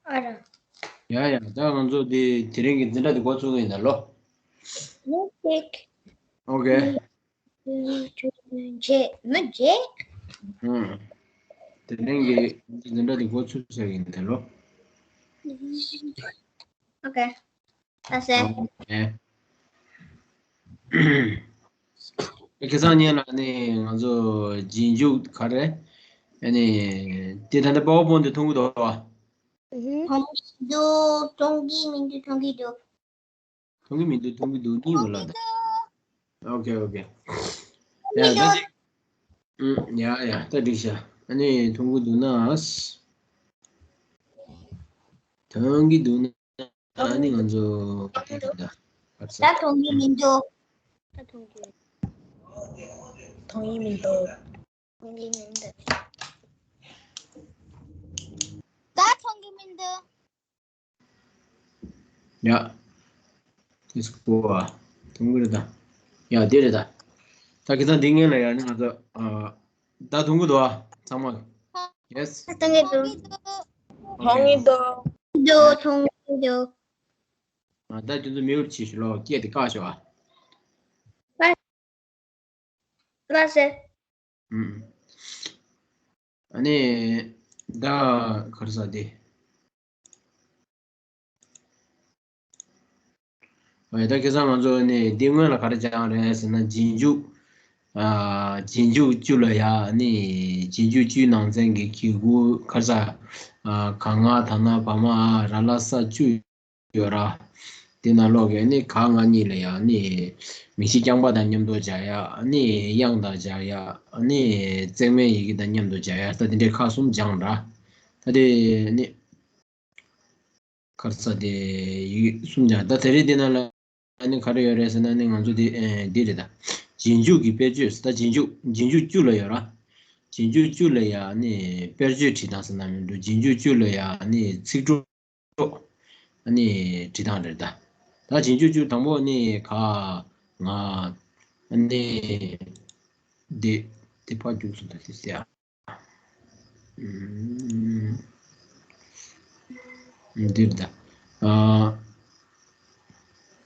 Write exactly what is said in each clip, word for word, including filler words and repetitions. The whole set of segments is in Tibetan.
ཨ་ར། ཡ་ཡ། ད་ང་ཚོ་དེ་དེ་རིང་གི་འཛིན་གྲྭ་དེ་འགོ་ཚུགས་ཀྱི་ཡིན་ད་ལོ། མི་གཅིག་ཨོ་ཀེ། མི་གཅིག་མི་གཅིག་ཨང་། དེ་རིང་གི་འཛིན་གྲྭ་དེ་འགོ་ཚུགས་ཚར་ཡིན་ད་ལོ། ཨོ་ཀེ། ད་སེ། ཨོ་ཀེ། ཁ་སང་ཉིན་ལ་ནི་ང་ཚོ་རྗེས་འཇུག་ག་རེ། ཨ་ནི་དེ་ད་ལྟ་པ་ཝར་པོན་དེ་མཐོང་གི་འདུག་བ། མཐོང་གི་འདུག་མཐོང་གི་མི་འདུག་མཐོང་གི་འདུག་མཐོང་གི་མི་འདུག་མཐོང་གི་འདུག་གཉིས་མ་ལ་ད། ཨོ་ཀེ་ཨོ་ཀེ། ཡ་ད་ཅིག་ཡ་ཡ་ད་འགྲིག་ཤག་ཨ་ནི་མཐོང་གི་འདུག་ན། མཐོང་གི་འདུག་ན། ཨ་ནི་ང་ཚོ་དེ་རེད་ད། ད་མཐོང་གི་མི་འདུག་ད་མཐོང་གི་མཐོང་གི་མི་འདུག་མཐོང་གི་མི་འདུག་ད་མཐོང་གི་མི་འདུག་ཡ། དེ་སྐོར་བ། མཐོང་གི་རེད་ད། ཡ་དེ་རེད་ད། ད་ཁ་སང་འདི་ངན་ལ་ཡ་ནི་ང་ཚོ་ཨ། ད་མཐོང་གི་འདུག་ཨ། ཚང་མ། ཡེ་སི། མཐོང་གི་འདུག་མཐོང་གི་འདུག་འདུག་མཐོང་གི་འདུག་ཨ། ད་ཁྱོད་ཚོ་མིའུ་ཊི་བྱེད་ཤོག་ལོ། སྐད་དེ་བཀག་ཤོག་ཨ། ལགས་སེ། ཨུམ། ཨ་ནི། ད་ག་རེ་ཟེར་དེ། ཨོ་ཡ། ད་ཁ་སང་ང་ཚོ་ནི་འདི་སྔོན་ལ་ག་རེ་སྦྱངས་རེད་ཟེར་ན་རྗེས་འཇུག་ཨ། རྗེས་འཇུག་བཅུ་ལ་ཡ་ནི་རྗེས་འཇུག་བཅུའི་ནང་ཚན་གྱི་གི་གུ་ག་རེ་ཟེར། ཨ། ག་ང་ད་ན་བ་མ་འ་ར་ལ་ས་བཅུ་ཡོད་ར། དེ་ནང་ལོགས་ཀྱི་ནི་ག་ང་གཉིས་ལ་ཡ་ནི་མིང་གཞི་རྐྱང་པ་དང་མཉམ་དུ་སྦྱར་ཡ། ནི་དབྱངས་དང་སྦྱར་ཡ། ནི་བརྩེགས་མའི་ཡི་གེ་དང་མཉམ་དུ་སྦྱར་ཡ། ད་དེ་འདྲའི་ཁག་གསུམ་སྦྱངས་ར། ད་དེ་ནི། ག་རེ་ཟེར་དེ་ཡིག་གསུམ་སྦྱངས། ད་དེ་རིང་འདི་ནང་ལ་ཨ་ནི་ག་རེ་ཡོད་རེད་ཟེར་ན་ནི་ང་ཚོ་འདི་ཨེ་འདི་རེད་ད། རྗེས་འཇུག་གི་དཔེར་བརྗོད་ད་རྗེས་འཇུག་རྗེས་འཇུག་བཅུ་ལ་ཡོད་ར། རྗེས་འཇུག་བཅུ་ལ་ཡ་ནི་དཔེར་བརྗོད་བྲིས་སྟངས་ཟེར་ན་མི་འདུག་རྗེས་འཇུག་བཅུ་ལ་ཡ་ནི་ཚིག་གྲོགས་ཨ་ནི་བྲིས་སྟངས་རེད་ད། ད་རྗེས་འཇུག་བཅུ་དང་པོ་ནི་ག་ང་ཨ་ནི་འདི་འདི་ཕར་རྒྱུགས་སོང་ད་དེ་ཟེར་ཡ། འདིར་ད།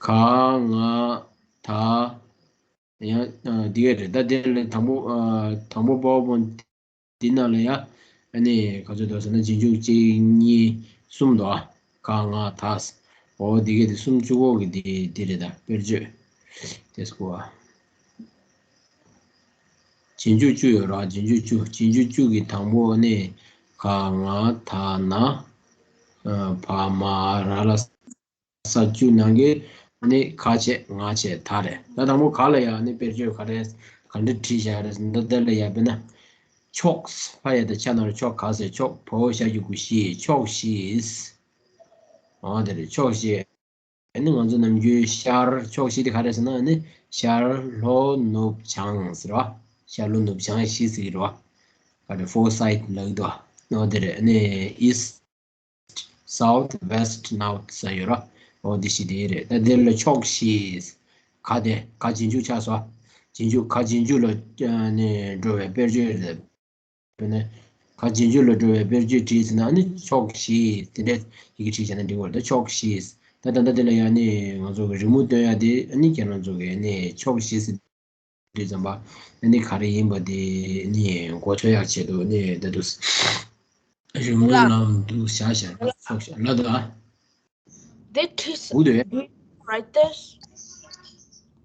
ག་ང་ད། ཡང་འདི་ག་རེད་ད། དེ་ལས་དང་པོ་དང་པོ་པ་ཝར་པོན་འདི་ནང་ལ་ཡ། ཨ་ནི་ག་ཚོད་འདུག་ཟེར་ན་རྗེས་འཇུག་གཅིག་གཉིས་གསུམ་འདུག་ཨ། ག་ང་ད། འོ་འདི་ག་དེ་གསུམ་བཅུ་གོ་གི་འདི་འདི་རེད་ད། དཔེར་བརྗོད་དེ་སྐོར་བ། རྗེས་འཇུག་བཅུ་ཡོད་ར། རྗེས་འཇུག་བཅུ། རྗེས་འཇུག་བཅུ་གི་དང་པོ་ནི་ག་ང་ད་ན་བ་མ་འ་ར་ལ་ས་བཅུ་ནང་གི་ནི་ག་བྱས་ང་བྱས་ད་རེད། ད་དང་པོ་ག་ལ་ཡ་ནི་དཔེར་བརྗོད་ག་རེ་ག་འདྲ་བྲིས་བཞག་རེད་ཟེར་ན་འདི་ལ་ཡ་དཔེར་ན་ཕྱོགས་ཕ་ཡ་ད་ཆ་ན་རོ་ཕྱོགས་ག་ཟེར་ཕྱོགས་བ་འོག་ཞ་གི་གུ་ཞི་ཕྱོགས་ཞི། འོ་དེ་རེད་ཕྱོགས་ཞི། ཨ་ནི་ང་ཚོ་ནམ་རྒྱུན་ཤར་ཕྱོགས་བཞི་དེ་ག་རེ་ཟེར་ན་ཨ་ནི་ཤར་ལྷོ་ནུབ་བྱང་ཟེར་བ། ཤར་ལྷོ་ནུབ་བྱང་བཞི་ཟེར་གྱི་རེད་བ། ག་རེ་four side ལབ་ཀྱི་འདུག་བ། ཨོ་དེ་རེད། ཨ་ནི་east south west north ཟེར་ཡོད་རེད་བ། ཨོ་དེ་བཞི་དེ་རེད། ད་དེ་ལ་ཕྱོགས་བཞི། ག་དེ་ག་རྗེས་འཇུག་ཆགས་སོ། རྗེས་འཇུག་ག་རྗེས་འཇུག་ལ་ཨ་ནི་འགྲོ་བའི་དཔེར་བརྗོད་རེད། དཔེར་ན། ག་རྗེས་འཇུག་ལ་འགྲོ་བའི་དཔེར་བརྗོད་བྲིས་ཟིན་ན་ཨ་ནི་ཕྱོགས་བཞི་དེ་འདྲའི་ཡི་གེ་བྲིས་བྱས་ན་འགྲིག་པ་རེད། ད་ཕྱོགས་བཞི། ད་ད་ལྟ་དེ་ལ་ཡང་ནི་ང་ཚོ་གི་རི་མོ་སྟོན་ཡ་དེ་ཨ་ནི་ཁྱེད་རང་ཚོ་གི་ནི་ཕྱོགས་བཞི་ཟེར་དུས་ཙམ་པ་ཨ་ནི་ག་རེ་ཡིན་པ་དེ་ནི་མགོ་ཚོད་ཡག་ཆེད་དུ་ནི་ད་དུ་རི་མོ་ལ་འདུག་བཞག་བཞག་ན་ཚོགས་བཞག་ལ་ད། འདི་བྲིས། འུ་དེ། Do you write this?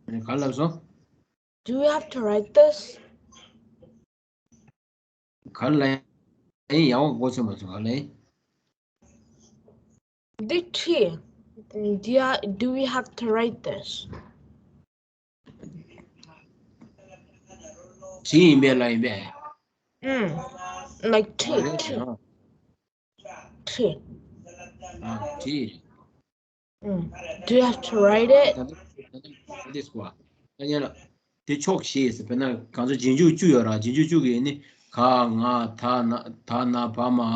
ག་ལབ་སོང་། Do you have to write this? ག་ལ་ཡང་ཡང་འགོ་ཚོད་མ་ཚོད་ག་ལ་ཡིན། འདི་ཁྲིད། Do you, do we have to write this? ཁྲིད་ཡིན་པས་ལ་ཡིན་པས། ཨུམ། Like ཁྲིད་ཁྲིད། ཁྲིད། ཨ་ཁྲིད། ཨུམ། Do you have to write it? ད་ལྟ་ད་ལྟ་འདི་སྐོར་ཨ་ཉན་ལ། དེ་ཕྱོགས་བཞི་ཟེར་དཔེར་ན་གང་ཚོད་རྗེས་འཇུག་བཅུ་ཡོད་ར། རྗེས་འཇུག་བཅུ་གི་ནི་ག་ང་ད་ན་ད་ན་བ་མ་འ་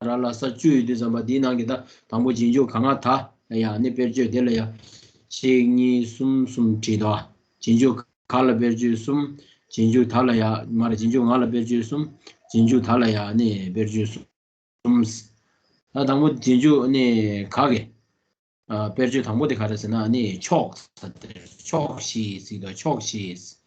ར་ལ་ས་བཅུ་ཡོད་དུས་ཙམ་པ་འདིའི་ནང་གི་ད་དང་པོ་རྗེས་འཇུག་ག་ང་ད་ལ་ཡ་ནི་དཔེར་བརྗོད་དེ་ལ་ཡ་གཅིག་གཉིས་གསུམ་གསུམ་བྲིས་དོ། རྗེས་འཇུག་ག་ལ་དཔེར་བརྗོད་གསུམ། རྗེས་འཇུག་ད་ལ་ཡ་མ་རེད། རྗེས་འཇུག་ང་ལ་དཔེར་བརྗོད་གསུམ། རྗེས་འཇུག་ད་ལ་ཡ་ནི་དཔེར་བརྗོད་གསུམ། གསུམ། ད་དང་པོ་རྗེས་འཇུག་ནི་ག་གི། ཨ། དཔེར་བརྗོད་དང་པོ་དེ་ག་རེ་ཟེར་ན་ནི་ཕྱོགས་ཟེར་དེ། ཕྱོགས་ཞེས་ཟེར་དང་ཕྱོགས་ཞེས།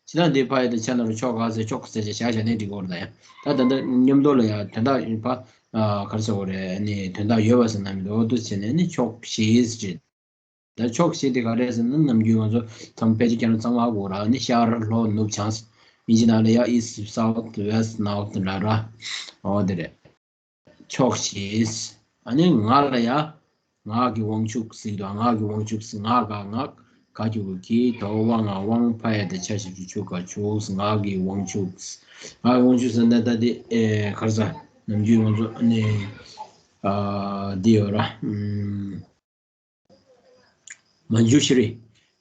ཇི་ལྟར་འདི་ཕ་ཡི་དང་ཆ་ན་རུ་ཕྱོགས་ག་ཟེར་ཕྱོགས་ཟེར་བྱས་བཞག་བཞག་ནས་འགྲིག་གི་རེད་ད། ཡང་ད་ད་ལྟ་མཉམ་དུ་ལ་ཡང་དོན་དག་ཡིན་པ། ཨ། ག་རེ་ཟེར་དགོས་རེད། ནི་དོན་དག་ཡོད་པ་ཟེར་ན་མི་འདུག་འོ་འདུག་བྱས་ནས་ནི་ཕྱོགས་ཞེས་ཟེར། ད་ཕྱོགས་ཞེས་དེ་ག་རེ་ཟེར་ན་ནམ་རྒྱུན་ང་ཚོ་ཚང་ཕལ་ཆེར་ཁྱེད་རང་ཚང་མ་གོ་ར། ནི་ཤར་ལྷོ་ནུབ་བྱང་། དབྱིན་ཇི་ནང་ལ་ཡ་east south west north ལ་ར། འོ་དེ་རེད། ཕྱོགས་ཞེས། ཨ་ནི་ངག་ལ་ཡ། ངག་གི་དབང་ཕྱུག་ཟེར་དང་། ངག་གི་དབང་ཕྱུག་ཟེར། ངག་ག་ངག་ག་གི་གུ་གི། ད་འོག་ཝ་ང་དབང་། ཕ་ཡ་བཏགས་ཕྱ་ཞབས་ཀྱུ་ཕྱུ་ག་ཕྱུགས། ངག་གི་དབང་ཕྱུག་ངག་གི་དབང་ཕྱུག་ཟེར་ན་ད་དེ། ཨེ། ག་རེ་ཟ། ནམ་རྒྱུན་ང་ཚོ་ནི། ཨ། འདི་ཡོད་ར། ཨུམ། མན་ཇུ་ཤྲི།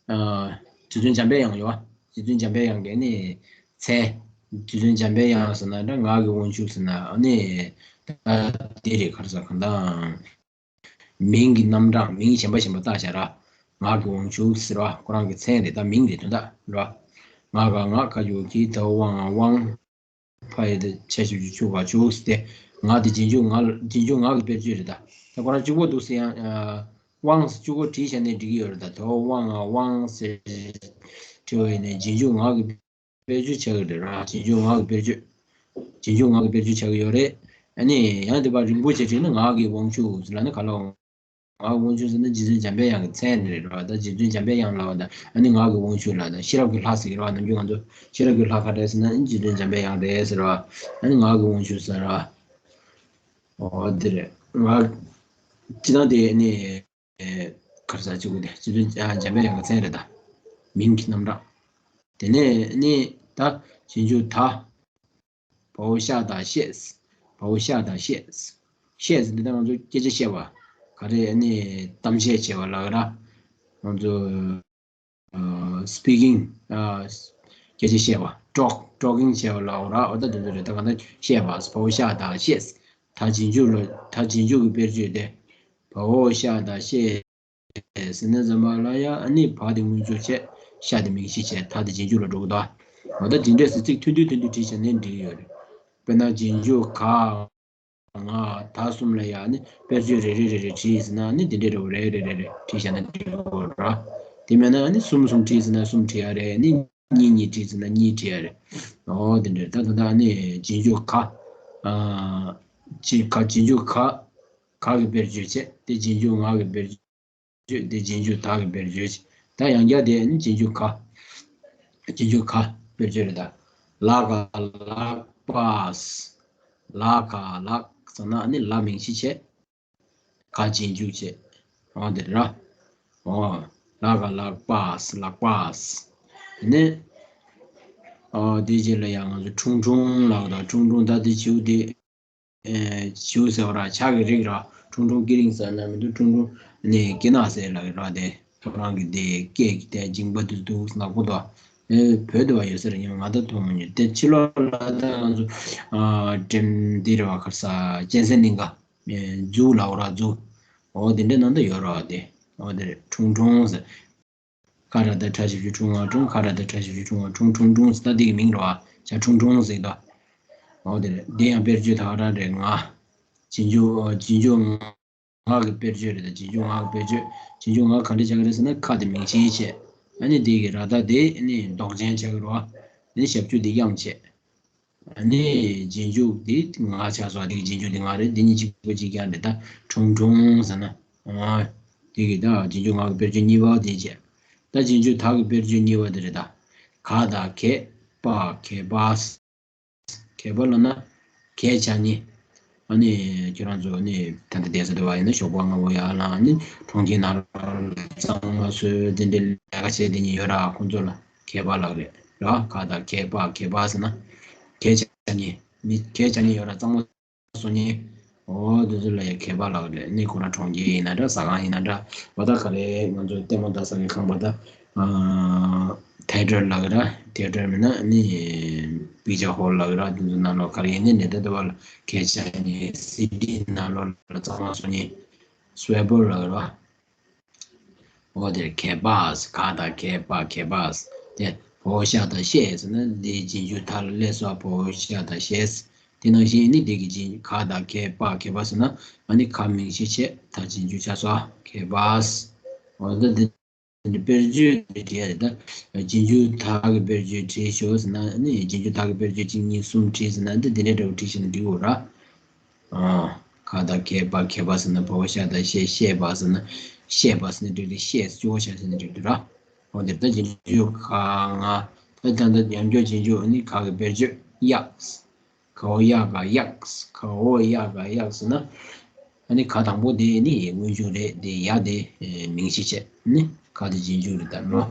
ཨ། རྗེ་བཙུན་འཇམ་པའི་དབྱངས་ཡོད་པ། རྗེ་བཙུན་འཇམ་པའི་དབྱངས་ཀྱི་ནི་མཚན། རྗེ་བཙུན་འཇམ་པའི་དབྱངས་ཟེར་ན་འདྲ། ངག་གི་དབང་ཕྱུག་ཟེར་ན་ནི་ད་དེ་རེད། ག་རེ་ཟ། གང་ལྟར་མིང་གི་རྣམ་གྲངས། མིང་གཞན་པ་གཞན་པ་བཏགས་བཞག་ར། ངག་གི་དབང་ཕྱུག་ཟེར་བ་ཁོ་རང་གི་མཚན་རེད། ད་མིང་རེད། དོན་དག་ར། ངག་ག་ངག་ག་གི་གུ་གི། ད་འོག་ཝ་ང་དབང་། ཕ་ཡ་བཏགས་ཕྱ་ཞབས་ཀྱུ་ཕྱུ་ག་ཕྱུགས་ཟེར་ཏེ། ངག་དེ་རྗེས་འཇུག་ངག་རྗེས་འཇུག་ངག་གི་དཔེར་བརྗོད་རེད་ད། ད་ཁོ་རང་གཅིག་པོ་འདུག་ཟེར། ཡང་། ཨ། དབང་ཟེར་གཅིག་པོ་བྲིས་བཞག་ནས་འགྲིག་གི་ཡོད་རེད་ད། ད་འོག་ཝ་ང་དབང་ཟེར་བྲིས་པ་ཡིན་ནའི་རྗེས་འཇུག་ངག་གི་དཔེར་བརྗོད་ཆགས་ཀྱི་རེད་ར། རྗེས་འཇུག་ངག་གི་དཔེར་བརྗོད། རྗེས་འཇུག་ངག་གི་དཔེར་བརྗོད་ཆགས་ཀྱི་ཡོད་རེད། ཨ་ནི་ཡང་དེ་པར་རིང་པོ་བྱས་བྲིས་ན་ངག་གི་དབང་ཕྱུག་ཟེར་ལབ་ན་ག་ལ། ངག་གི་དབང་ཕྱུག་ཟེར་ན་རྗེ་བཙུན་འཇམ་པའི་དབྱངས་ཀྱི་མཚན་རེད་ར། ད་རྗེ་བཙུན་འཇམ་པའི་དབྱངས་ལབ་པ་དང་། ཨ་ནི་ངག་གི་དབང་ཕྱུག་ལབ་དང་། ཤེས་རབ་ཀྱི་ལྷ་ཟེར་གྱི་རེད་པ། ནམ་རྒྱུན་ང་ཚོ་ཤེས་རབ་ཀྱི་ལྷ་ག་རེ་ཟེར་ན། ཨ་ནི་རྗེ་བཙུན་འཇམ་པའི་དབྱངས་རེད་ཟེར་བ། ཨ་ནི་ངག་གི་དབང་ཕྱུག་ཟེར་བ། འོ་དེ་རེད། ངག་སྤྱིར་བཏང་དེ་ནི། ཨེ། ག་རེ་ཟ། གཅིག་པུ་དེ་རྗེ་བཙུན། ཨ། འཇམ་པའི་དབྱངས་ཀྱི་མཚན་རེད་ད། མིང་གི་རྣམ་གྲངས། དེ་ནས་ནི་ད་རྗེས་འཇུག་ད། བའོ་ཤ་ད་ཤེས། བའོ་ཤ་ད་ཤེས། ཤེས་འདི་ད་ང་ཚོ་སྐད་ཆ་བཤད་པ། ག་རེ་ནི་གཏམ་བཤད་བྱེད་པ་ལ་ག་ར། ང་ཚོ། ཨ། སི་པི་ཀིང་། ཨ། སྐད་ཆ་བཤད་པ། ཊོག་ཊོག་ཀིང་བྱེད་པ་ལ་འོ་ར། འོ་ད་དེ་ཚོ་རེད། ད་གང་ལྟར་བཤད་པ། བའོ་ཤ་ད་ཤེས། ད་རྗེས་འཇུག་ལ། ད་རྗེས་འཇུག་གི་དཔེར་བརྗོད་དེ། བའོ་ཤ་ད་ཤེས་ཟེར་ན་ཙམ་པ་ལ་ཡ། ཨ་ནི་བ་དེ་སྔོན་འཇུག་བྱས། ཤ་དེ་མིང་གཞི་བྱས། ད་དེ་རྗེས་འཇུག་ལ་འགྲོ་གི་འདུག་འོ་ད་དེ་འདྲས་སེ་ཚིག་ཐུང་ཐུང་ཐུང་ཐུང་བྲིས་བྱས་ནས་འགྲིག་གི་ཡོད་རེད། དཔེར་ན་རྗེས་འཇུག་ག་ང་ད་གསུམ་ལ་ཡ་ནི་དཔེར་བརྗོད་རེ་རེ་རེ་རེ་བྲིས་ཟིན་ན་ནི་དེ་འདྲའི་རེ་རེ་རེ་རེ་བྲིས་བཞག་ན་འགྲིག་གོ་ར། དེ་མེད་ན་ནི་གསུམ་གསུམ་བྲིས་ཟིན་ན་གསུམ་བྲིས་ཡ་རེད། ནི་གཉིས་གཉིས་བྲིས་ཟིན་ན་གཉིས་བྲིས་ཡ་རེད། འོ་དེ་འདྲ། ད་ད་ད་ནི་རྗེས་འཇུག་ག་ཨ་ཅི་ག་རྗེས་འཇུག་ག་ག་གི་དཔེར་བརྗོད་བྱས། དེ་རྗེས་འཇུག་ང་གི་དཔེར་བརྗོད། དེ་རྗེས་འཇུག་ད་གི་དཔེར་བརྗོད་བྱས། ད་ཡང་བསྐྱར་དེ་ནི་རྗེས་འཇུག་ག་རྗེས་འཇུག་ག་དཔེར་བརྗོད་རེད་ད། ལ་ག་ལག་པས། ལ་ག་ལག་ཟེར་ན་ནི་ལ་མིང་གཞི་བྱས། ག་རྗེས་འཇུག་བྱས། འོ་དེ་རེད་ར། འོ། ལ་ག་ལག་པས། ལག་པས། དེ་ནས། འོ་དེ་རྗེས་ལ་ཡང་ང་ཚོ་ཁྲུང་ཁྲུང་ལབ་ད། ཁྲུང་ཁྲུང་ད་དེ་བྱིའུ་དེ། ཨེ། བྱིའུ་ཟེར་བ་ར། བྱ་གི་རིགས་ར། ཁྲུང་ཁྲུང་ཀི་རིང་ཟེར་ན་མི་འདུག་ཁྲུང་ཁྲུང་ནི་སྐེ་ནག་ཟེར་ལབ་ཀྱི་ར། དེ་ཁོ་རང་གི་དེ་སྐེ་གི་དེ་མཇིང་པ་དེ་འདུག་ནག་པོ་འདུག་ཨེ། བོད་དུ་བ་ཡོད་ས་རེད། ཡང་ང་ད་མཐོང་མི་མྱོང་། དེ་ཕྱི་ལོགས་ལ་ད་ང་ཚོ། ཨ། འགྲེམས་འདི་རེད་བ། ག་རེ་ཟ། གཅན་གཟན་གླིང་ག་ཨེ། ཛུ་ལབ་ར། ཛུ། འོ་དེ་འདྲ་ནང་ད་ཡོད་ར། དེ་འོ་དེ་རེད། ཁྲུང་ཁྲུང་ཟེར། ཁ་ར་བཏགས་ཁྲ་ཞབས་ཀྱུ་ཁྲུང་ང་ཁྲུང་། ཁ་ར་བཏགས་ཁྲ་ཞབས་ཀྱུ་ཁྲུང་ང་ཁྲུང་། ཁྲུང་ཁྲུང་ཟེར། ད་འདི་གི་མིང་རེད་བ། བྱ་ཁྲུང་ཁྲུང་ཟེར་གི་འདུག་འོ་དེ་རེད། འདི་ཡང་དཔེར་བརྗོད་ད་ག་རང་རེད། ང་། རྗེས་འཇུག་རྗེས་འཇུག་ང་གི་དཔེར་བརྗོད་རེད་ད། རྗེས་འཇུག་ང་གི་དཔེར་བརྗོད། རྗེས་འཇུག་ང་ག་འདྲ་ཆགས་ཀྱི་རེད་ཟེར་ན། ཁ་དེ་མིང་ཆེན་བྱས། ཨ་ནི་འདི་གི་ར་བཏགས་དེ་ནི་འདོགས་ཅན་ཆགས་ཀྱི་རེད་བ། ནི་ཞབས་ཀྱུ་འདི་དབྱངས་བྱས། ཨ་ནི་རྗེས་འཇུག་འདི་ང་ཆགས་སོང་། འདི་གི་རྗེས་འཇུག་འདི་ང་རེད། འདི་གཉིས་གཅིག་པ་གཅིག་རྐྱང་རེད་ད། ཁྲུང་ཁྲུང་ཟེར་ན། ཨ། འདི་གི་ད་རྗེས་འཇུག་ང་གི་དཔེར་བརྗོད་གཉིས་པ་འདི་བྱས། ད་རྗེས་འཇུག་ད་གི་དཔེར་བརྗོད་གཉིས་པ་འདི་རེད་ད། ག་ད་གད་པ་གད་པ། གད་པ་ལབ་ན་གད་བྱ་ནི། ཨ་ནི་ཁྱོད་རང་ཚོ་ནི་ད་ལྟ་བསྡད་ས་དེ་བ་ཡིན་ན་ཞོགས་པ་སྔ་པོ་ཡར་ལངས། ཨ་ནི་གྲོང་ཁྱེར་ནང་ལ་གཙང་མ་བཟོས་དེ་འདྲའི་ལས་ཀ་བྱས་དེ་གཉིས་ཡོད་ར། ཁོང་ཚོ་ལ་གད་པ་ལབ་རེད་ར། ག་ད་གད་པ་གད་པ་ཟེར་ན་གད་བྱ་ནི། མི་གད་བྱ་ནི་ཡོད་ར། གཙང་མ་བཟོ་ནི། འོ་དེ་ཚོ་ལ་ཡ་གད་པ་ལབ་རེད། ནི་ཁོ་རང་གྲོང་ཁྱེར་ཡིན་ན་འདྲ། ཟ་ཁང་ཡིན་ན་འདྲ། བ་ད་ག་རེ་ང་ཚོ་ལྟད་མོ་ལྟ་ས་གི་ཁང་པ་ད། ཨ། ཐེ་ཊར་ལབ་ཀྱི་ར། ཐེ་ཊར་མིན་ན་ནི་པིག་ཅར་ཧོལ་ལབ་ཀྱི་ར། དེ་ཚོ་ནང་ལོགས་ག་རེ་ཡིན་ནའི་ནི་ད་ལྟ་བ་ལ་གད་བྱ་ནི། སི་ཌི་ནང་ལོགས་ལ་གཙང་མ་བཟོ་ནི། སུའེ་པར་ལབ་ཀྱི་ར། འོ་དེར་གད་པ་ཟེར། ག་ད་གད་པ་གད་པ་ཟེར། དེ་བའོ་ཤ་ད་ཤེས་ཟེར་ན་འདི་རྗེས་འཇུག་ད་ལ་སླེབས་སོང་། བའོ་ཤ་ད་ཤེས། དེ་ནང་བཞིན་ནི་དེ་གི་རྗེས་ག་དང་གད་པ། གད་པ་ཟེར་ན་ཨ་ནི་ག་མིང་གཞི་བྱས། ད་རྗེས་འཇུག་ཆགས་སོ། གད་པ། འོ་ད་དེ་དཔེར་བརྗོད་དེ་བྲིས་ཡ་རེད་ད། རྗེས་འཇུག་ད་གི་དཔེར་བརྗོད་བྲིས་ཤོག་ཟེར་ན་ནི་རྗེས་འཇུག་ད་གི་དཔེར་བརྗོད་གཅིག་གཉིས་གསུམ་བྲིས་ཟེར་ན་འདི་འདི་འདྲ་འདྲ་བོ་བྲིས་ཤེས་ན་འགྲིག་གོ་ར། ཨ། ག་དང་གད་པ། གད་པ་ཟེར་ན་བ་བ་ཤ་དང་ཤེ། ཤེས་པ་ཟེར་ན། ཤེས་པ་ཟེར་ན་འགྲིག་རེད། ཤེས་ཅོ་ཤ་ཟེར་ན་འགྲིག་འདུག་ར། འོ་དེ་ད་རྗེས་འཇུག་ག་ང་། ད་ད་ད་ཡང་བསྐྱར་རྗེས་འཇུག་ནི་ག་གི་དཔེར་བརྗོད་གཡག་ག་འོ་གཡག་ག་གཡག་ག་འོ་གཡག་ག་གཡག་ཟེར་ན། ཨ་ནི་ག་དང་པོ་དེ་ནི་སྔོན་འཇུག་རེད། དེ་ཡ་དེ་མིང་གཞི་བྱས་ནི་ག་དེ་རྗེས་འཇུག་རེད་ད་ནོ།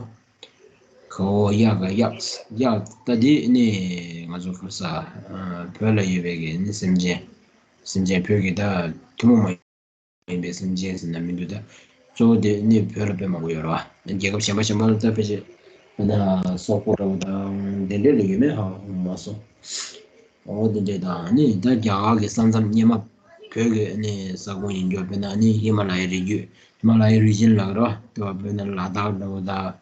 ག་འོ་གཡག་ག་གཡག་གཡག་ད་དེ་ནི་ང་ཚོ་ཁ་ས་བོད་ལ་ཡོད་པའི་གི་ནི་སེམས་ཅན། སེམས་ཅན་བོད་ཀྱི་ད་ཐུན་མོང་མ་ཡིན་པའི་སེམས་ཅན་ཟེར་ན་མི་འདུག་ད། གཙོ་བོ་དེ་ནི་བོད་ལ་དཔེ་མང་པོ་ཡོད་རེད་བ། རྒྱལ་ཁབ་གཞན་པ་གཞན་པ་ལ་ད་ཕལ་ཆེར་ད་སོག་པོ་འདྲ་བོ་དང་དེ་འདྲས་ལ་ཡོད་མེད་ཧ་གོ་མ་སོང་། འོ་དེ་འདྲས་དང་ནི་ད་རྒྱ་གར་གྱི་ས་མཚམས་སྔོན་མ་བོད་ཀྱི་ནི་ས་ཁོངས་ཡིན་རྒྱུ་དཔེར་ན་ནི་ཧི་མ་ལ་ཡའི་རི་རྒྱུད། ཧི་མ་ལ་ཡའི་རི་ཇན་ལབ་རོ། དེ་བ་དཔེར་ན་ལ་དྭགས་འདྲ་བོ་དང་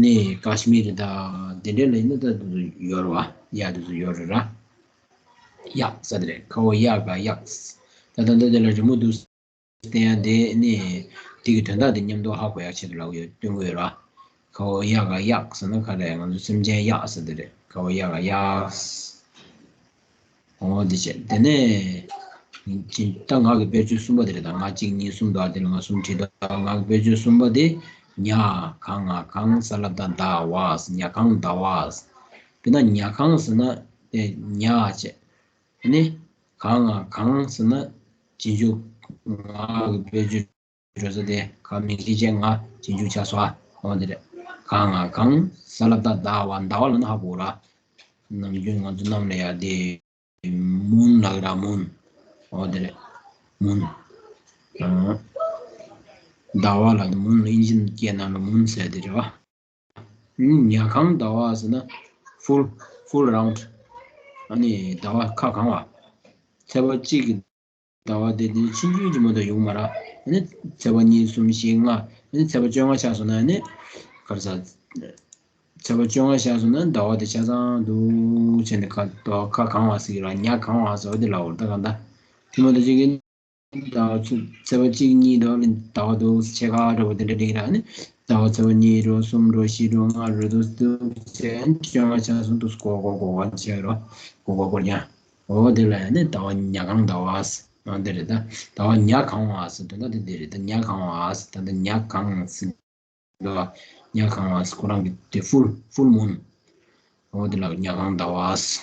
ནི་ཀ་ཤི་མིར་དང་དེ་འདྲས་ལ་ཡིན་ན་ད་དེ་ཚོ་ཡོད་རེད་བ། ཡ་དེ་ཚོ་ཡོད་རེད་ར། གཡག་ས་དེ་རེད། ག་འོ་གཡག་ག་གཡག་ད་ད་ད་དེ་ལ་རི་མོ་འདུག་བསྟན་ཡ་དེ་ནི་དེ་གི་དོན་དག་དེ་མཉམ་དུ་ཧ་གོ་ཡག་ཆེད་དུ་ལབ་ཡོད། སྟོན་གི་ཡོད་ར། ག་འོ་གཡག་ག་གཡག་ཟེར་ན་ག་རེ། ང་ཚོ་སེམས་ཅན་གཡག་ཟེར་དེ་རེད། ག་འོ་གཡག་ག་གཡག་འོ་དེ་བྱས། དེ་ནས་ད་ང་གི་དཔེར་བརྗོད་གསུམ་པ་དེ་རེད་ད། ང་གཅིག་གཉིས་གསུམ་དང་དེ་ལ་ང་གསུམ་བྲིས་ད། ང་གི་དཔེར་བརྗོད་གསུམ་པ་དེ་ཉ་ག་ང་གང་ས་ལ་བཏགས་ད་བ་ཟེར། ཉ་གང་ཟླ་བ་ཟེར། དཔེར་ན་ཉ་གང་ཟེར་ན་དེ་ཉ་བྱས། ཨ་ནི་ག་ང་གང་ཟེར་ན་རྗེས་འཇུག་ང་གི་དཔེར་བརྗོད་འགྲོ་ས་དེ་ག་མིང་གཞི་བྱས་ང་རྗེས་འཇུག་ཆགས་སོ། ཨ། འོ་དེ་རེད། ག་ང་གང་ས་ལ་བཏགས་ཟླ་བ། ཟླ་བ་ལབ་ན་ཧ་གོ་ར། ནམ་རྒྱུན་ང་ཚོ་གནམ་ལ་ཡ་དེ་མུན་ལབ་ར། མུན། འོ་དེ་རེད། མུན། ཨ། ཟླ་བ་ལ་མུན་ལ་ཨིན་ཇི་སྐད་ནང་ལ་མུན་ཟེར་དེ་རེད་བ། ཉ་གང་ཟླ་བ་ཟེར་ན་ཧྥུལ་ཧྥུལ་རའུན་ཌི། ཨ་ནི་ཟླ་བ་ཁ་གང་བ། ཚེས་པ་གཅིག་གི་ཟླ་བ་དེ་དེ་ཕྱིན་ཅི་མ་གཏོགས་ཡོང་མ་ར། ཨ་ནི་ཚེས་པ་གཉིས་གསུམ་བཞི་ལྔ། ཨ་ནི་ཚེས་པ་བཅོ་ལྔ་ཆགས་སོང་ན་ཨ་ནི་ག་རེ་ཟ། ཚེས་པ་བཅོ་ལྔ་ཆགས་སོང་ན་ཟླ་བ་དེ་ཆ་ཚང་འདུག་བྱས་ནས་ཁ་ཁ་གང་བ་ཟེར་གི་ར། ཉ་གང་བ་ཟེར་བ་དེ་ལ་འོར་ད་གང་ད། དེ་མ་གཏོགས་ཅིག་གི་ཟླ་བ་ཚེས་པ་གཅིག་གཉིས་འགྲོ་ལ་ཟླ་བ་འདུག་ཕྱེད་ཀ་འདྲ་བོ་དེ་འདྲ་འགྲིག་ར། ནི་ཟླ་བ་ཚེས་པ་གཉིས་འགྲོ་གསུམ་འགྲོ་བཞི་འགྲོ་ལྔ་འགྲོ་འདུག་འདུག་བྱས་བཅོ་ལྔ་ཆགས་སོང་འདུག་སྐོར་སྐོར་སྐོར་བ་བྱས་རོ། སྐོར་སྐོར་སྐོར་ཀྱང་། འོ་དེ་ལ་ཡང་ནི་ཟླ་བ་ཉ་གང་ཟླ་བ་ཟེར། འོ་དེ་རེད་ད། ཟླ་བ་ཉ་གང་བ་ཟེར་དོན་དག་དེ་འདི་རེད་ད། ཉ་གང་བ་ཟེར་ད་ད་ཉ་གང་ཟེར། འདུག་བ། ཉ་གང་བ་ཟེར་ཁོ་རང་གི་དེ་ཧྥུལ་ཧྥུལ་མུན། འོ་དེ་ལ་ཉ་གང་ཟླ་བ་ཟེར།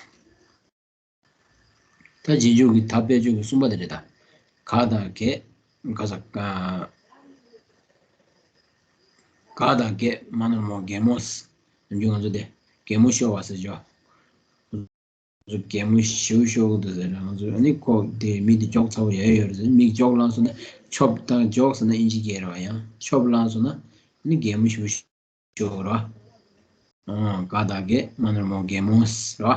ད་རྗེས་འཇུག་གི་ད་དཔེར་བརྗོད་ཀྱི་གསུམ་པ་དེ་རེད་ད། ག་དང་གད། ག་ས་ག་ག་དང་གད་མ་ནོར་མོ་གད་མོ་ཟེར། ནམ་རྒྱུན་ང་ཚོ་དེ་གད་མོ་ཤོར་བ་ཟེར་ཅོ། ང་ཚོ་གད་མོ་ཞེ་པོ་ཤོར་གི་འདུག་ཟེར་ན་ང་ཚོ་ཨ་ནི་ཁོ་དེ་མིག་དེ་ཅོག་ཚ་པོ་ཡོད་ཡོད་རེད་ཟེར། མིག་ཅོག་ལངས་སོང་ན་ཆོབ་དང་ཅོག་ཟེར་ན་ཨིན་ཇི་སྐད་རེད་བ། ཡང་ཆོབ་ལངས་སོང་ན་ཨ་ནི་གད་མོ་ཞེ་པོ་ཤོར་ར། ཨང་། ག་དང་གད་མ་ནོར་མོ་གད་མོ་ཟེར་བ།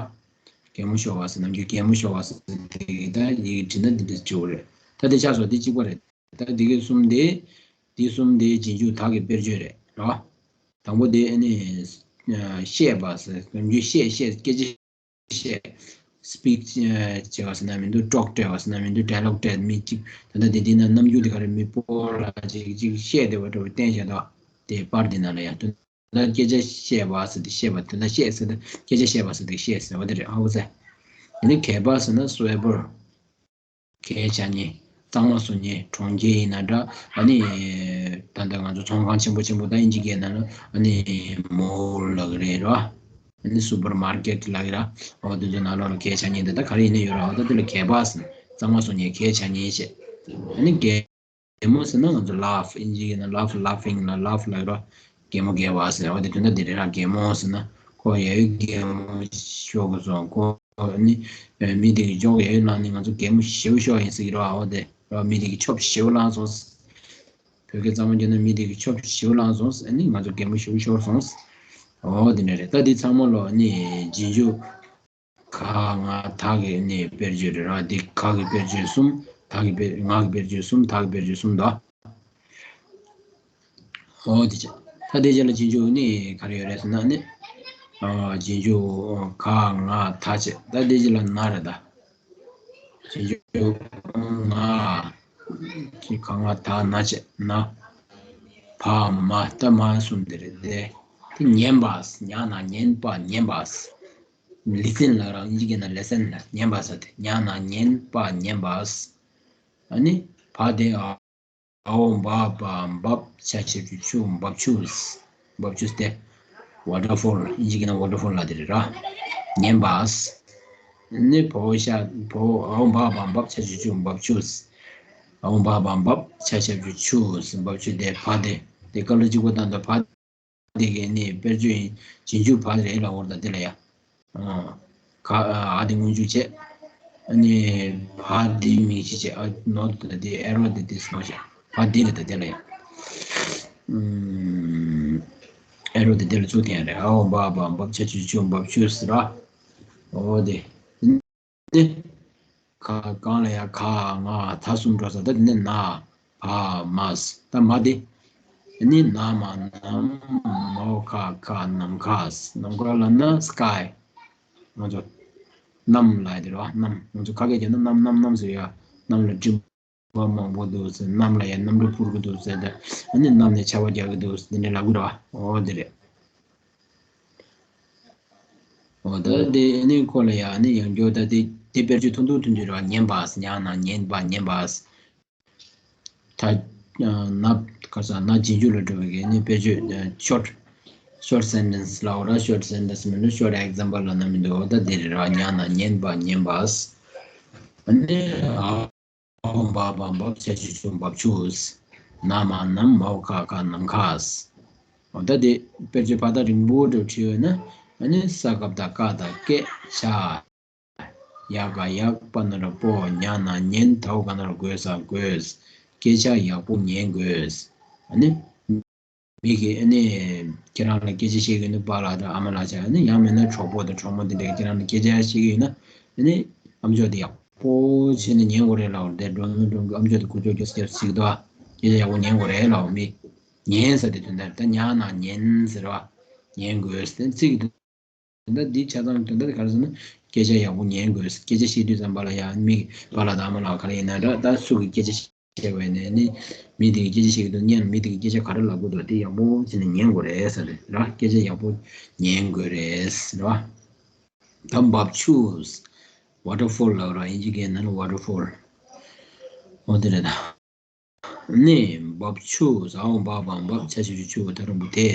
གད་མོ་ཤོར་བ་ཟེར། ནམ་རྒྱུན་གད་མོ་ཤོར་བ་ཟེར་དེ་གི་ད་ཡི་གེ་བྲིས་ན་འདི་འདྲ་བྱེད་དགོས་རེད། ད་དེ་ཆགས་སོང་། འདི་གཅིག་པ་རེད། ད་འདི་གི་གསུམ་དེ། འདི་གསུམ་དེ་རྗེས་འཇུག་ད་གི་དཔེར་བརྗོད་རེད་ར། དང་པོ་དེ་ཨ་ནི་བཤད་པ་ཟེར། ནམ་རྒྱུན་བཤད་བཤད་སྐད་ཆ་བཤད། སི་པིག་བྱེད་པ་ཟེར་ན་མི་འདུག་ཊོག་སྤྲད་པ་ཟེར་ན་མི་འདུག་ཌའི་ལོག་སྤྲད། མི་གཅིག་ད་ལྟ་དེ་དེ་ན་ནམ་རྒྱུན་དེ་ག་རེ་མི་སྤོ་ལ་ཅིག་ཅིག་བཤད་བསྡད་པ་འདྲ་བོ་བསྟན་བཞག་འདུག་དེ་པར་དེ་ནང་ལ་ཡང་དོན་དག་སྐད་ཆ་བཤད་པ་ཟེར་དེ་བཤད་པ། དོན་དག་བཤད་ཟེར་དེ་སྐད་ཆ་བཤད་པ་ཟེར་དེ་བཤད་ཟེར་བ་དེ་རེད། ཧ་གོ་སོང་། དེ་ནི་གད་པ་ཟེར་ན་སུ་ཝེ་བར། གད་བྱ་མཁན། གཙང་མ་བཟོ་མཁན། གྲོང་ཁྱེར་ཡིན་ན་འདྲ། ཨ་ནི་ད་ལྟ་ང་ཚོ་ཚོང་ཁང་ཆེན་པོ་ཆེན་པོ་ད་ཨིན་ཇི་སྐད་ནང་ལ་ཨ་ནི་མོལ་ལབ་ཀྱི་རེད་ར། ཨ་ནི་སུ་པར་མར་ཀེཊ་ལབ་ཀྱི་ར། འོ་དེ་ཚོ་ནང་ལོགས་ལ་གད་བྱ་མཁན་དེ་ད་ག་རེ་ཡིན་ན་ཡོད་ར། འོ་ད་དེ་ལ་གད་པ་ཟེར། གཙང་མ་བཟོ་མཁན། གད་བྱ་མཁན་བྱས། ཨ་ནི་གད་གད་མོ་ཟེར་ན་ང་ཚོ་ལབ། ཨིན་ཇི་སྐད་ནང་ལབ། ལབ་ཕིང་ལ་ལབ་ལབ་ཀྱི་ར། གད་མོ་བགད་པ་ཟེར་བ་དེ་དོན་དག་དེ་རེད་ར། གད་མོ་ཟེར་ན་ཁོ་ཡ་ཡོད་གད་མོ་ཤོར་གི་སོང་། ཁོ་ནི་མི་དེ་གི་ཅོག་ཡ་ཡོད་ལངས་ནས་ང་ཚོ་གད་མོ་ཞེ་པོ་ཤོར་ཡིན་ཟེར་གི་ར། འོ་དེ་ར། མི་དེ་གི་ཆོབ་ཞེ་པོ་ལངས་སོང་། བོད་སྐད་གཙང་མ་བརྗོད་ན་མི་དེ་གི་ཆོབ་ཞེ་པོ་ལངས་སོང་། ཨ་ནི་ང་ཚོ་གད་མོ་ཞེ་པོ་ཤོར་སོང་། འོ་དེ་འདྲ་རེད། ད་འདི་ཚང་མ་ལོ་ནི་རྗེས་འཇུག་ག་ང་ད་གི་ནི་དཔེར་བརྗོད་རེད་ར། འདི་ག་གི་དཔེར་བརྗོད་གསུམ། ད་གི་དཔེར། ང་གི་དཔེར་བརྗོད་གསུམ། ད་གི་དཔེར་བརྗོད་གསུམ་དང་། འོ་དེ་བྱས། ད་དེ་རྗེས་ལ་རྗེས་འཇུག་ནི་ག་རེ་ཡོད་རེད་ཟེར་ན་ནི། ཨ། རྗེས་འཇུག་ག་ང་ད་བྱས། ད་དེ་རྗེས་ལ་ན་རེད་ད། རྗེས་འཇུག་ང་། ཅི་ག་ང་ད་ན་བྱས་ན། བ་མ་ད་མ་གསུམ་དེ་རེད་དེ། དེ་ཉན་པ། ཉ་ན་ཉན་པ་ཉན་པ། ལི་སན་ལ་རང་ཨིན་ཇི་སྐད་ན་ལེ་སན་ལ་ཉན་པ་ཟེར་ཏེ། ཉ་ན་ཉན་པ་ཉན་པ། ཨ་ནི་བ་དེ་ཨ། འ་འོག་འབའ་བ་འབབ་ཆ་ཞབས་ཀྱུ་ཆུ། འབབ་ཆུ། འབབ་ཆུ་སྟེ། ཝ་ཊར་ཕོལ། ཨིན་ཇི་སྐད་ན་ཝ་ཊར་ཕོལ་ལ་དེ་རེད་ར། ཉན་པ། ནི་བོ་ཤ་བོ། འ་འོག་འབའ་བ་འབབ་ཆ་ཞབས་ཀྱུ་ཆུ། འབབ་ཆུ། འ་འོག་འབའ་བ་འབབ་ཆ་ཞབས་ཀྱུ་ཆུ། འབབ་ཆུ་སྟེ། བ་དེ་དེ་ཀ་ལ་གཅིག་པོ་བཏང་དང་བ། དེ་གའི་ནི་དཔེར་བརྗོད་ཡིན། རྗེས་འཇུག་བ་རེད་ལ་འོར་ད་དེ་ལ་ཡ། ཨ། ག་ཨ་དེ་སྔོན་འཇུག་བྱས། ཨ་ནི་བ་དེ་མིང་གཞི་བྱས། ཨ་ནོ་ད་དེ་ཨེ་རོ་དེ་དེ་སོང་བྱས། བ་དེ་རེད་ད་དེ་ལ་ཡ། ཨུམ། ཨེ་རོ་དེ་དེ་ལ་བཙུགས་ཐེངས་རེད། འ་འོག་འབའ་བ་འབབ་ཆ་ཞབས་ཀྱུ་ཆུ། འབབ་ཆུ་ཟེར་ར། འོ་དེ། ནི། ག་གང་ལ་ཡ་ག་ང་ད་གསུམ་འགྲོ་ས། ད་དེ་ནི་ན་བ་མ་ས། ད་མ་དེ། ནི་ན་མ་ནམ། མའོ་ཁ་ཁ་ནམ་མཁའ་ས། ནམ་མཁའ་ལ་ན་སི་ཀའི། ང་ཚོ་གནམ་ལ་ཡ་དེ་རེད་བ། གནམ། ང་ཚོ་ཁ་སྐད་བརྗོད་ན་གནམ་གནམ་གནམ་ཟེར་ཡ། གནམ་ལ་སྤྲིན་པ་མང་པོ་འདུག་ཟེར། གནམ་ལ་ཡ་གནམ་གྲུ་འཕུར་གི་འདུག་ཟེར། ད་ཨ་ནི་གནམ་ནས་ཆར་པ་རྒྱག་གི་འདུག་ཟེར། དེ་འདྲ་ལབ་གི་རེད་བ། འོ་དེ་རེད། འོ་ད་དེ་ནི་ཁོ་ལ་ཡ་ནི་ཡང་བསྐྱར་ད་དེ་དེ་དཔེར་བརྗོད་ཐུང་ཐུང་ཐུང་ཐུང་རེད་བ། ཉན་པ་ས། ཉ་ན་ཉན་པ་ཉན་པ་ས། ད་ན་ག་ས་ན་རྗེས་འཇུག་ལ་འགྲོ་བའི་གི་ནི་དཔེར་བརྗོད་ཤོར་ཤོར་སེན་ཊེན་སི་ལ་འོ་ར། ཤོར་སེན་ཊེན་སི་མི་འདུག་ཤོར་ཨེག་ཛམ་པལ་ལ་ན་མི་འདུག་འོ་ད་དེ་རེད་ར། ཉ་ན་ཉན་པ་ཉན་པ་ས། ཨ་ནི་འ་འོག་འབའ་བ་འབབ་ཆ་ཞབས་ཀྱུ་ཆུ། འབབ་ཆུ་ས། ན་མ་ནམ། མའོ་ཁ་ཁ་ནམ་མཁའ་ས། འོ་ད་དེ་དཔེར་བརྗོད་ཕར་ད་རིང་པོ་འགྲོ་བྲིས་ཡོད་ན། ཨ་ནི་ས་ག་བཏགས་སྐ་དང་སྐད་ཆ། ཡ་ག་ཡག་པ་ན་རོ་པོ། ཉ་ན་ཉན། ད་འོག་ག་ན་རོ་དགོས་ས་དགོས། སྐད་ཆ་ཡག་པོ་ཉན་དགོས། ཨ་ནི། མི་གིས་ཨ་ནི་ཁྱེད་རང་ལ་སྐད་ཆ་བཤད་ཀྱི་ཡོད་ན། པཱ་ལགས་དང་ཨ་མ་ལགས་བྱས། ཨ་ནི་ཡང་མིན་ན་གྲོགས་པོ་དང་གྲོགས་མོ་དེ་འདྲས་ཁྱེད་རང་ལ་སྐད་ཆ་བཤད་ཀྱི་ཡོད་ན། ཨ་ནི་ཨམ་ཅོག་དེ་ཡག་པོ་བྱས་ནས་ཉན་དགོས་རེད་ལབ། དེ་འགྲོ་ན་འགྲོ་གི། ཨམ་ཅོག་དེ་ཁུ་ཅོག་ཅོག་ཅོག་ཅིག་འདུག་ཨ། སྐད་ཆ་ཡག་པོ་ཉན་དགོས་རེད་ལབ། མི་ཉན་ཟེར་དེ་དོན་དག་ད་ཉ་ན་ཉན་ཟེར་བ། ཉན་དགོས་ཟེར་ཚིག་གི་དོན་དག་འདི་ཆ་ཚང་དོན་དག་ག་རེ་ཟེར་ན། སྐད་ཆ་ཡག་པོ་ཉན་དགོས། སྐད་ཆ་བཤད་དུས་ཙམ་པ་ལ་ཡང་མི་པཱ་ལགས་དང་ཨ་མ་ལགས་ག་རེ་ཡིན་ན་འདྲ། ད་སུ་གིས་སྐད་ཆ་བཤད་པ་ཡིན་ནའི་ནི། མི་དེ་གིས་སྐད་ཆ་བཤད་ཀྱི་འདུག་སྙམ། མི་དེ་གིས་སྐད་ཆ་ག་རེ་ལབ་ཀྱི་འདུག་དེ་ཡག་པོ་བྱས་ནས་ཉན་དགོས་རེད་ཟེར་རེད་ར། སྐད་ཆ་ཡག་པོ་ཉན་དགོས་རེད་ཟེར་བ། ད་འབབ་ཆུ། ཝ་ཊར་ཕོལ་ལབ་ར། ཨིན་ཇི་སྐད་ནང་ལ་ཝ་ཊར་ཕོལ། འོ་དེ་རེད་ད། ནི་འབབ་ཆུ། འ་འོག་འབའ་བ་འབབ་ཆ་ཞབས་ཀྱུ་ཆུ། ད་རོང་པོ་དེ།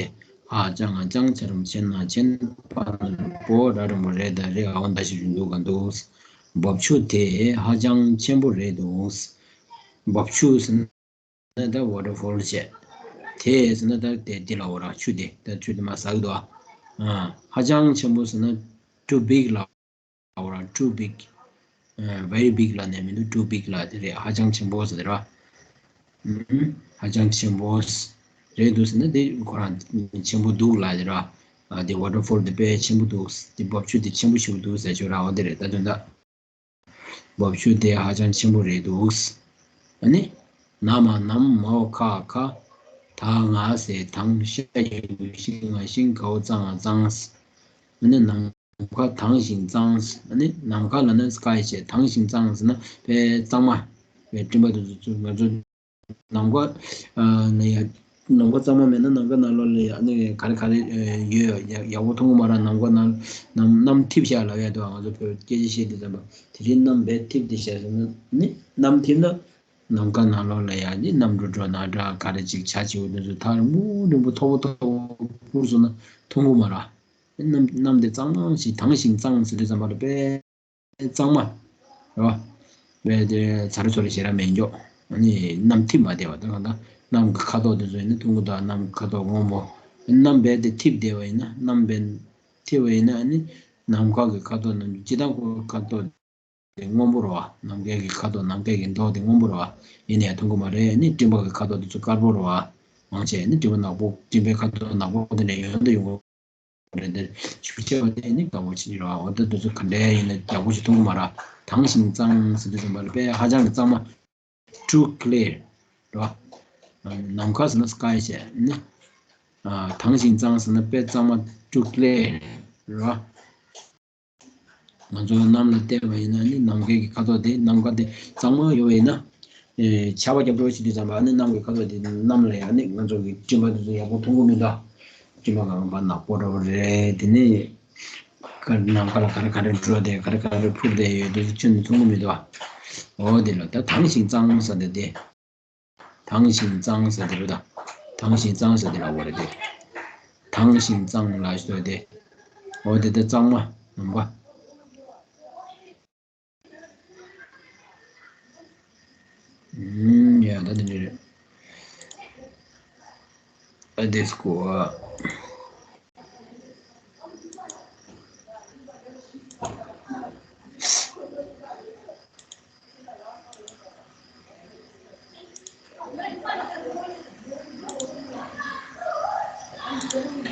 འ་ཅ་ང་ཅང་། ཆ་རོང་པོ་ཆེ་ན་ཆེན། པ་ན་རོ་པོ། ར་འགྲེང་བུ་རེ་ད་རེད། འ་འོག་འདའ་ཞབས་ཀྱུ་འདུ་ག་འདུག་འབབ་ཆུ་དེ་ཧ་ཅང་ཆེན་པོ་རེད་འདུག་འབབ་ཆུ་ཟེར་ན་ད་ཝ་ཊར་ཕོལ་བྱས། དེ་ཟེར་ན་ད་དེ་འདི་ལ་འོ་ར། ཆུ་དེ་ད་ཆུ་དེ་མར་ཟག་གི་འདུག་ཨ། ཧ་ཅང་ཆེན་པོ་ཟེར་ན་too big ལ། འོ་ར། too big། ཨ། very big ལབ་ནས་མི་འདུག too big ལབ་དེ་རེད། ཧ་ཅང་ཆེན་པོ་ཟེར་དེ་རེད་བ། ཨུམ། ཧ་ཅང་ཆེན་པོ་རེད་འདུག་ཟེར་ན་དེ་ཁོ་རང་ཆེན་པོ་འདུག་ལབ་དེ་རེད་བ། ཨ། དེ་ཝ་ཊར་ཕོལ་དེ་དཔེ་ཆེན་པོ་འདུག་དེ་འབབ་ཆུ་དེ་ཆེན་པོ་ཞེ་པོ་འདུག་ཟེར་ཆོག་ར། འོ་དེ་རེད། ད་དོན་དག་འབབ་ཆུ་དེ་ཧ་ཅང་ཆེན་པོ་རེད་འདུག་ཨ་ནི། ན་མ་ནམ། མའོ་ཁ་ཁ། ད་ང་ཟེར་དང་། ཤ་ཞབས་ཀྱུ་ཤི། ང་ཤིང་། གའོ་ཙ་ང་གཙང་། ཨ་ནི་ནམ་མཁའ་དྭངས་ཤིང་གཙང་། ཨ་ནི་ནམ་མཁའ་ལ་ན་སི་ཀའི་བྱས། དྭངས་ཤིང་གཙང་ཟེར་ན་དཔེ་གཙང་མ། དཔེ་སྤྲིན་པ་དེ་ཚོ་ང་ཚོ་ནམ་མཁའ་ཨ་ནི་ཡ་ནམ་མཁའ་གཙང་མ་མེད་ན་ནམ་མཁའ་ནང་ལོགས་ལ་ཡ་ཨ་ནི་ག་རེ་ག་རེ་ཡོད། ཡག་ཡག་པོ་མཐོང་གི་མ་རེད། ནམ་མཁའ་ནང་གནམ་གནམ་འཐིབས་ཤག་ལབ་ཡ་འདུག་ང་ཚོ་བོད་སྐད་ཆ་བཤད་དུས་ཙམ་པ་དེ་རིང་གནམ་དཔེ་འཐིབས་བསྡད་ཤག་ཟེར་ན་ནི་གནམ་འཐིབས་ན། ནམ་མཁའ་ནང་ལོགས་ལ་ཡ་ནི་གནམ་གྲུ་འགྲོ་ན་འདྲ། ག་རེ་ཅིག་བྱ་བྱེའུ་དེ་ཚོ་ཐག་རིང་པོ་རིང་པོ་མཐོ་པོ་མཐོ་པོ་འཕུར་སོང་ན་མཐོང་གི་མ་རེད། གནམ་གནམ་དེ་གཙང་མ་ཞིག་དྭངས་ཤིང་གཙང་ཟེར་དུས་ཙམ་པ་ལ་དཔེ་གཙང་མ་རེད་བ། དཔེ་དེ་ཚ་རུ་ཚོ་རུ་ཞེ་དྲག་མེད་མགྱོགས། ཨ་ནི་གནམ་འཐིབས་མ་བསྡད་པ་དང་། གནམ་གྱི་ཁ་དོག་དེ་ཚོ་ཡིན་ན་མཐོང་གི་འདུག་གནམ་གྱི་ཁ་དོག་སྔོན་པོ། གནམ་དཔེ་དེ་འཐིབས་བསྡད་པ་ཡིན་ན། གནམ་དཔེ་འཐིབས་པ་ཡིན་ན་ཨ་ནི་ནམ་མཁའ་གི་ཁ་དོག་ནམ་སྤྱིར་བཏང་ཁོ་ཁ་དོག་དེ་སྔོན་པོ་རེད་བ། ནམ་མཁའི་གི་ཁ་དོག་ནམ་མཁའི་གི་མདོག་དེ་སྔོན་པོ་རེད་བ། ཡིན་ནའི་མཐོང་གི་མ་རེད། ནི་སྤྲིན་པ་གི་ཁ་དོག་དེ་ཚོ་དཀར་པོ་རེད་བ། མང་ཆེ་ནི་སྤྲིན་པ་ནག་པོ། སྤྲིན་པའི་ཁ་དོག་ནག་པོ་དེ་འདྲ་ཡོང་དུ་ཡོང་གི་རེད། དེ་ཤུགས་ཆེ་བ་དེ་ནི་དཀར་པོ་ཆེ་རེད་བ། འོ་ད་དེ་ཚོ་ག་འདྲ་ཡིན་ན་ཡག་པོ་ཞིག་མཐོང་གི་མ་རེད། དྭངས་ཤིང་གཙང་ཟེར་དུས་ཙམ་པ་ལ་དཔེ་ཧ་ཅང་གི་གཙང་མ། too clear རེད་བ། ནམ་མཁའ་ཟེར་ན་སི་ཀའི་བྱས་ནི། ཨ། དྭངས་ཤིང་གཙང་ཟེར་ན་དཔེ་གཙང་མ། too clear རེད་བ། ང་ཚོ་གནམ་ལ་བལྟས་པ་ཡིན་ན་ནི་ནམ་མཁའི་གི་ཁ་དོག་དེ་ནམ་མཁའ་དེ་གཙང་མ་ཡོད་པ་ཡིན་ན། ཨེ་ཆར་པ་རྒྱབ་འགྲོ་བྱེད་དུས་ཙམ་པ་ཨ་ནི་གནམ་གྱི་ཁ་དོག་དེ་གནམ་ལ་ཡང་ནི་ང་ཚོ་གི་སྤྲིན་པ་དེ་ཚོ་ཡག་པོ་མཐོང་གི་མི་འདུག་སྤྲིན་པ་གང་ག་ནག་པོ་འདྲ་པོ་རེད། དེ་ནི་ག་ནམ་མཁའ་ལ་ག་རེ་ག་རེ་འགྲོ་དེ་ག་རེ་ག་རེ་འཕུར་དེ་ཡོད་དེ་ཚོ་ཁྱོན་ནས་མཐོང་གི་མི་འདུག་འོ་དེ་ལ་ད་དྭངས་ཤིང་གཙང་ཟེར་དེ་དེ། དྭངས་ཤིང་གཙང་ཟེར་དེ་རེད་ད། དྭངས་ཤིང་གཙང་ཟེར་དེ་ལ་འོ་རེད་དེ། དྭངས་ཤིང་གཙང་ལ་ཞུ་དེ། འོ་དེ་ད་གཙང་མ་ནམ་མཁའ། ཨུམ། ཡ་ད་དེ་འདྲ་རེད། ཨ་དེ་སྐོར།